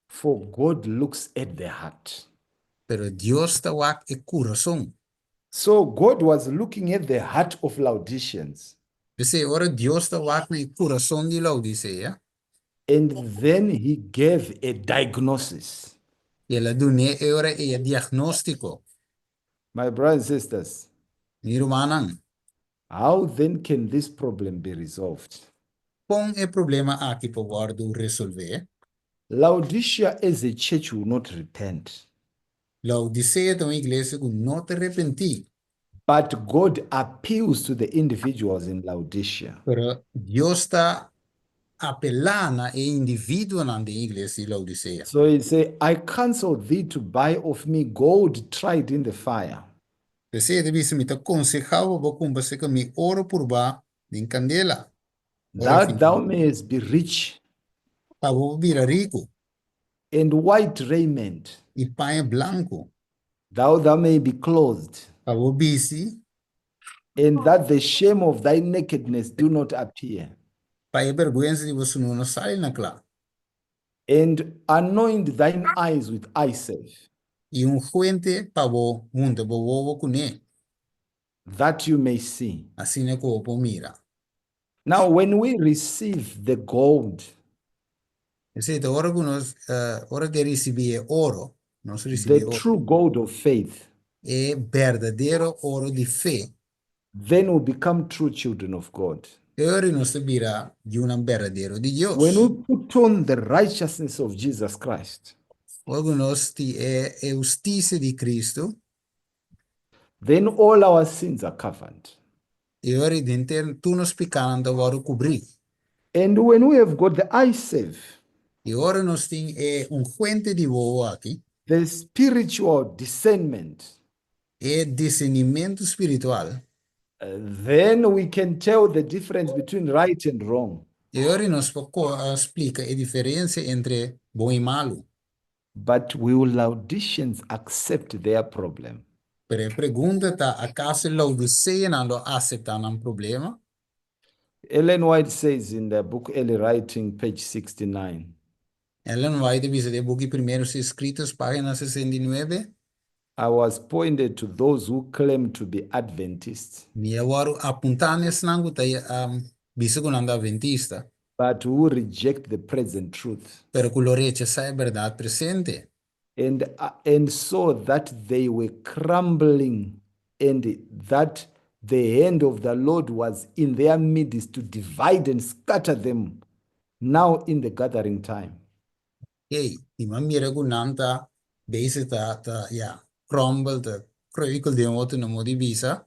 For God looks at the heart. Pero Dios ta wak e kurason. So God was looking at the heart of Laodiceans. P'esei, ora Dios ta wak na e kurason di Laodisea. And then he gave a diagnosis. I el a dun'é e ora ei e diagnóstiko. My brothers and sisters. Mi rumannan. How then can this problem be resolved? Kon e problema aki por wòrdu resolvé? Laodicea as a church will not repent. Laodisea ta un iglesia ku no ta repentí. But God appeals to the individuals in Laodicea. Pero Dios ta apelá na e individuonan den e iglesia di Laodisea. So he say, I counsel thee to buy of me gold tried in the fire. P'esei e ta bisa, Mi ta konsehá bo pa bo kumpra serka mi oro purbá den kandela, o That refiná. thou mayest be rich. Pa bo por bira riku. And white raiment. I paña blanku. That thou may be clothed. Pa bo bisti. And that the shame of thy nakedness do not appear. Pa e bèrgwensa di bo sunú no sali na kla. And anoint thine eyes with eyesalve. I unguente pa bo hunta bo wowo kuné. That you may see. Asina ku bo por mira. Now when we receive the gold. Esei ta ora ku nos, ora ku e risibí e oro, nos risibí The e oro. true gold of faith. E berdadero oro di fe. Then we become true children of God. E ora nos ta bira yunan berdadero di Dios. When we put on the righteousness of Jesus Christ. Ora ku nos tin e hustisia di Cristo. Then all our sins are covered. E ora ei henter tur nos pikánan ta wòrdu kubrí. And when we have got the eye salve. I ora nos tin e unguente di wowo aki. The spiritual discernment. E disernimentu spiritual. Then we can tell the difference between right and wrong. E ora ei nos por splika e diferensia entre bon i malu. But will Laodiceans accept their problem? Pero e pregunta ta, Akaso e Laodiceanan lo aseptá nan problema? Ellen White says in the book Early Writing, page 69. Ellen White a bisa den e buki Primeros Escritos, página 69. I was pointed to those who claim to be Adventists. Mi a wòrdu apuntá na esnan ku ta bisa ku nan ta Adventista. But who reject the present truth. Pero ku lo rechasá e bèrdat presente. And and saw that they were crumbling and that the hand of the Lord was in their midst to divide and scatter them now in the gathering time. Hey, i mi a mira ku nan ta bezig ta ta ya crumble ta kruikel den otro nan modo di bisa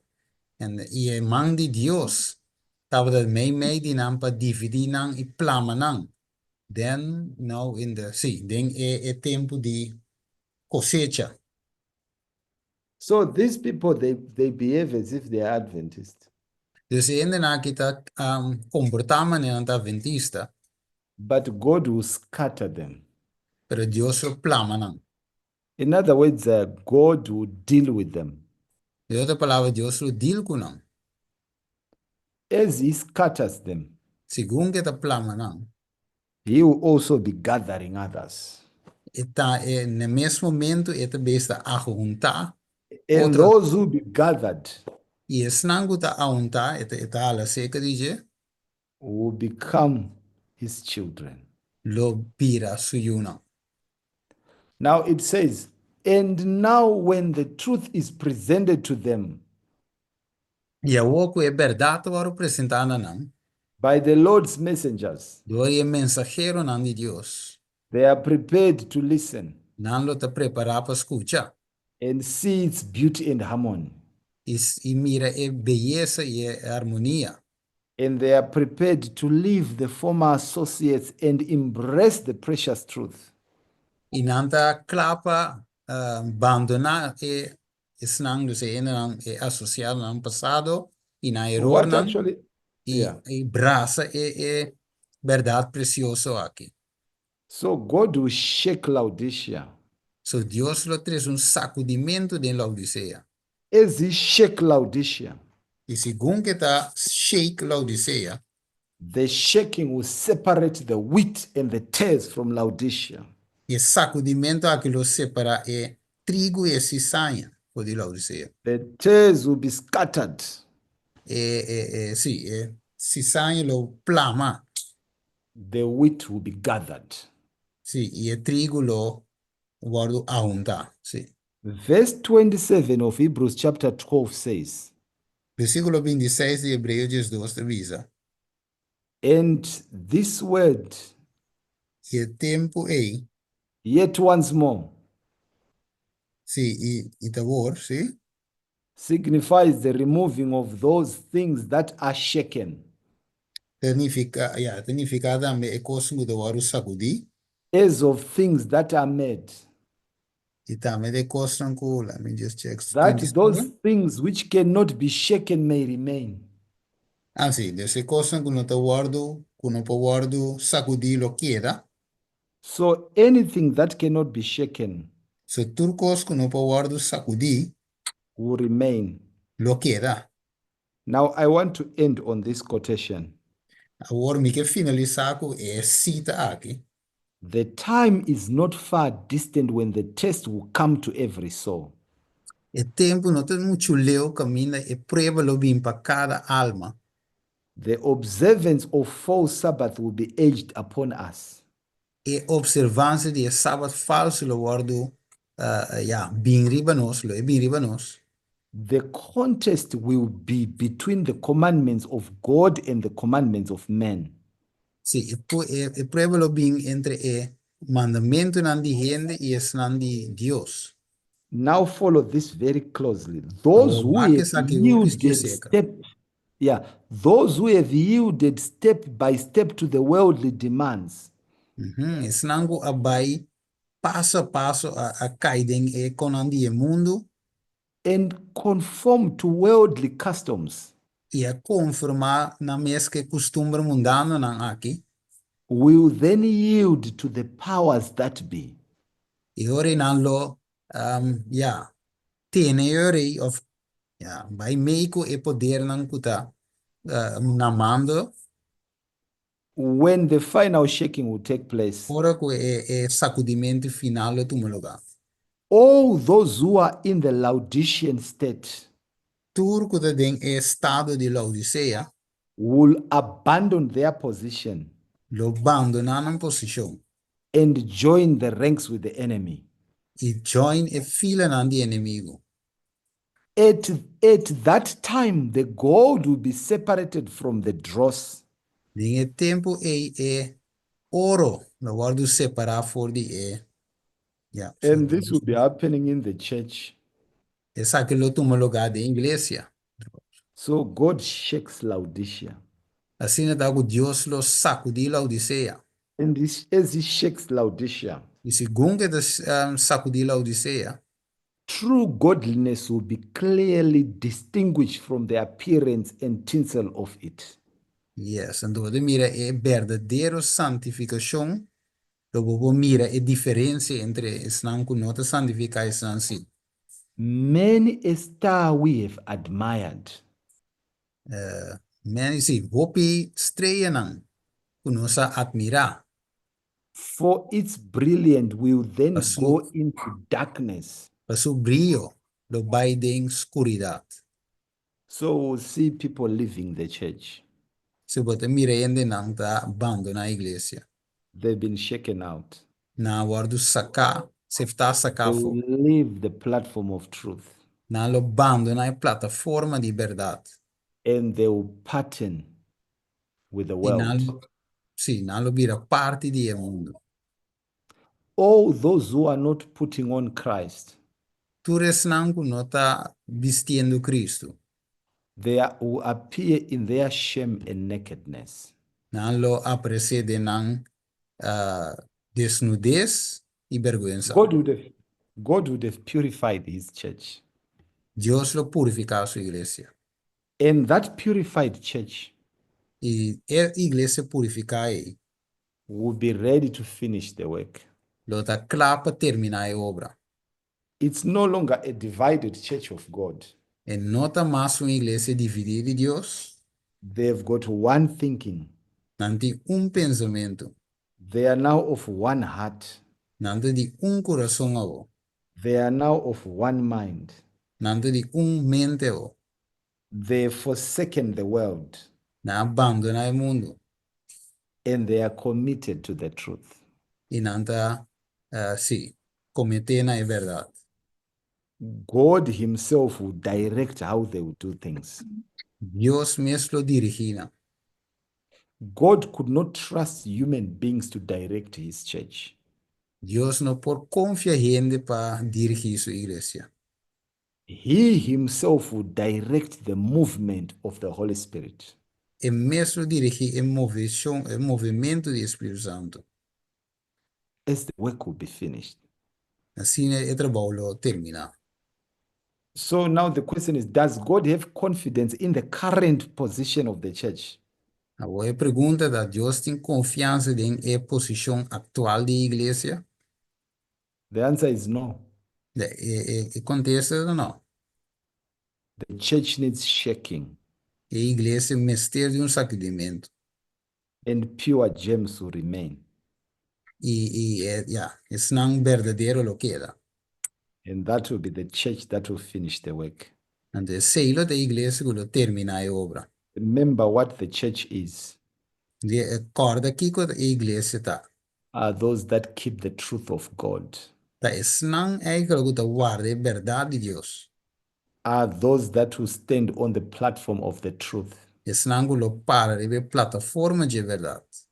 en i e man di Dios tabata mei mei di nan pa dividí nan i plama nan den now in the si den e e tempu di kosecha. So these people they they behave as if they are Adventist. Dus e hendenan aki ta komportá manera nan ta Adventista. But God will scatter them. Pero Dios lo plama nan. In other words, God will deal with them. Den otro palabra, Dios lo deal ku nan. As he scatters them. Segun ku e ta plama nan. He will also be gathering others. E ta e na mes momento e ta bes ta ahuntá And otro. those who be gathered. I esnan ku ta ahuntá e ta e ta hala serka di dje. Will become his children. Lo bira su yunan. Now it says, And now when the truth is presented to them. I awor ku e bèrdat ta wòrdu presentá na nan. By the Lord's messengers. Dor di e mensaheronan di Dios. They are prepared to listen. Nan lo ta prepará pa skucha. And see its beauty and harmony. I mira e beyesa i e armonia. And they are prepared to leave the former associates and embrace the precious truth. I nan ta kla pa bandoná e esnan, dus e hendenan, e asosiadonan pasado i nan What erornan actually, i yeah. i brasa e e bèrdat presioso aki. So God will shake Laodicea. So Dios lo trese un sakudimentu den Laodisea. As he shake Laodicea. I segun ku e ta shake Laodisea. The shaking will separate the wheat and the tares from Laodicea. E sakudimentu aki lo separá e trigu i e sisaña for di Laodisea. The tares will be scattered. E, e, e, sí, e sisaña lo plama. The wheat will be gathered. Sí, i e trigu lo wòrdu ahuntá. Sí. Verse 27 of Hebrews chapter 12 says. Versíkulo 26 di Hebreo 12 ta bisa. And this word. I e tempu ei. Yet once more. Sí, i, i ta wor, sí. Signifies the removing of those things that are shaken. Ta nifiká, ya, ta nifiká tambe e kosnan ku ta wòrdu sakudí. As of things that are made. I tambe di e kosnan ku, let me just check, That 27. those things which cannot be shaken may remain. Ah, sí, dus e kosnan ku no ta wòrdu, ku no por wòrdu sakudí lo keda. So anything that cannot be shaken. So tur kos ku no por wòrdu sakudí. Will remain. Lo keda. Now I want to end on this quotation. Awor mi ke finalisá ku e sita aki. The time is not far distant when the test will come to every soul. E tempu no ta muchu leu kaminda e prueba lo bin pa kada alma. The observance of false Sabbath will be urged upon us. E observansia di e Sabat falsu lo wòrdu, ya, bin riba nos, lo e bin riba nos. The contest will be between the commandments of God and the commandments of men. Sí, e, e prueba lo bin entre e mandamentunan di hende i esnan di Dios. Now follow this very closely. Those who have yielded step, yeah, those who have yielded step by step to the worldly demands. Esnan ku a bai paso a paso a, a kai den e konan di e mundu. And conform to worldly customs. I a konformá nan mes ku e kustumber mundanonan aki. Will then yield to the powers that be. I ora nan lo, ya, tene e ora ei òf, ya, bai mei ku e podernan ku ta na mando. When the final shaking will take place. Ora ku e e sakudimentu final lo tuma lugá. All those who are in the Laodicean state. Tur ku ta den e estado di Laodisea. Will abandon their position. Lo bandoná nan posishon. And join the ranks with the enemy. I join e filanan di enemigu. At at that time the gold will be separated from the dross. Den e tempu ei e oro lo wòrdu separá for di e, ya. And this will be happening in the church. Esaki lo tuma lugá den iglesia. So God shakes Laodicea. Asina ta ku Dios lo sakudí Laodisea. And as he shakes Laodicea. I segun ku e ta sakudí Laodisea. True godliness will be clearly distinguished from the appearance and tinsel of it. Yes, anto bo ta mira e berdadero santifikashon, lo bo por mira e diferensia entre esnan ku no ta santifiká i esnan si. Many a star we have admired. Many, sí, hopi streanan ku nos a atmirá. For its brilliant will then go into darkness. Pa su brio lo bai den skuridat. So we'll see people leaving the church. Si bo ta mira hendenan ta bandoná iglesia. They've been shaken out. Nan a wòrdu saká, seftá saká They afó. will leave the platform of truth. Nan lo bandoná e plataforma di bèrdat. And they will pattern with the I nan world. lo, sí, nan lo bira parti di e mundu. All those who are not putting on Christ. Tur esnan ku no ta bistiendo Kristu. They are, will appear in their shame and nakedness. Nan lo aparesé den nan desnudes i bèrgwensa. God would have, God would have purified his church. Dios lo purifiká su iglesia. And that purified church. I e iglesia purifiká ei. Will be ready to finish the work. Lo ta kla pa terminá e obra. It's no longer a divided church of God. E no ta mas un iglesia dividí di Dios. They've got one thinking. Nan tin un pensamentu. They are now of one heart. Nan ta di un kurason awor. They are now of one mind. Nan ta di un mente awor. They've forsaken the world. Nan a bandoná e mundu. And they are committed to the truth. I nan ta, sí, kometé na e bèrdat. God Himself will direct how they will do things. Dios mes lo dirigí nan. God could not trust human beings to direct His church. Dios no por konfia hende pa dirigí su iglesia. He Himself will direct the movement of the Holy Spirit. E mes lo dirigí e moveshon, e movementu di e Spiritu Santu. As the work will be finished. Asina e trabou lo terminá. So now the question is, does God have confidence in the current position of the church? Awor e pregunta ta, Dios tin konfiansa den e posishon aktual di e iglesia? The answer is no. E kontesta ta no. The church needs shaking. E iglesia mester di un sakudimentu. And pure gems will remain. I e, ya, esnan berdadero lo keda. And that will be the church that will finish the work. Anto esei lo ta e iglesia ku lo terminá e obra. Remember what the church is. Kòrda kiko e iglesia ta. Are those that keep the truth of God. Ta esnan eikel ku ta warda e bèrdat di Dios. Are those that will stand on the platform of the truth. Esnan ku lo para riba e plataforma dje bèrdat.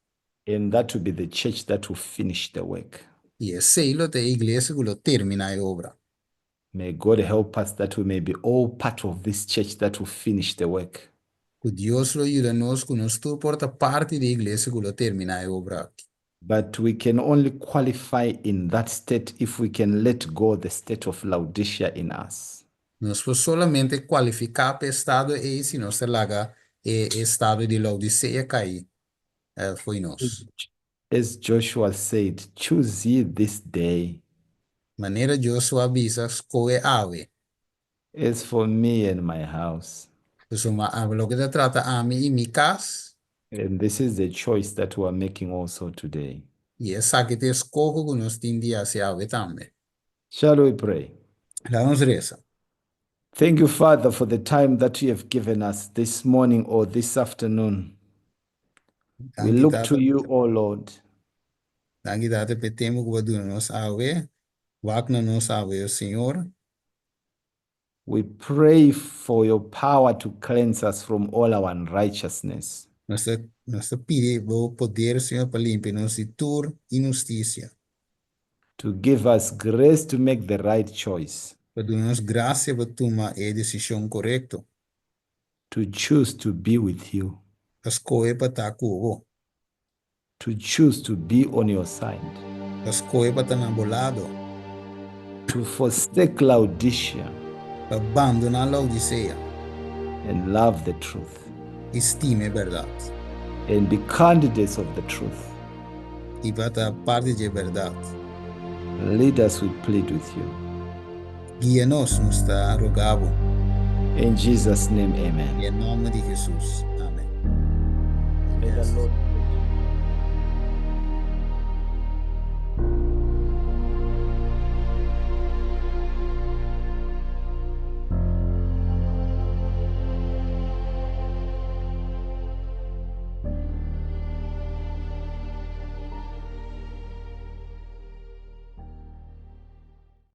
And that will be the church that will finish the work. I esei lo ta e iglesia ku lo terminá e obra. May God help us that we may be all part of this church that will finish the work. Ku Dios lo yuda nos ku nos tur por ta parti di e iglesia ku lo terminá e obra aki. But we can only qualify in that state if we can let go the state of Laodicea in us. Nos por solamente kualifiká pa e estado ei si nos ta laga e estado di Laodicea kai fo'i nos. As Joshua said, Choose ye this day. Manera Josua a bisa, Skohe awe. As for me and my house. Pasobra loke ta trata ami i mi kas. And this is the choice that we are making also today. I esaki ta e skoho ku nos tin di hasi awe tambe. Shall we pray? Laga nos resa. Thank you, Father, for the time that you have given us this morning or this afternoon. We Danki, look Tata. to you, O Lord. Danki, Tata, pa e tempu ku bo a duna nos awe. Wak na nos awe, o Señor. We pray for your power to cleanse us from all our unrighteousness. Nos ta, nos ta pidi bo poder, Señor, pa limpia nos di tur inhustisia. To give us grace to make the right choice. Pa duna nos grasia pa tuma e desishon korekto. To choose to be with you. Pa skohe pa ta ku bo. To choose to be on your side. Pa skohe pa ta na bo lado. To forsake Laodicea. Pa bandoná Laodicea. And love the truth. I stima e bèrdat. And be candidates of the truth. I pa ta parti dje bèrdat. Lead us, we plead with you. Guia nos, nos ta roga bo. In Jesus name, amen. Den nòmber di Jesus, amen. May the Lord.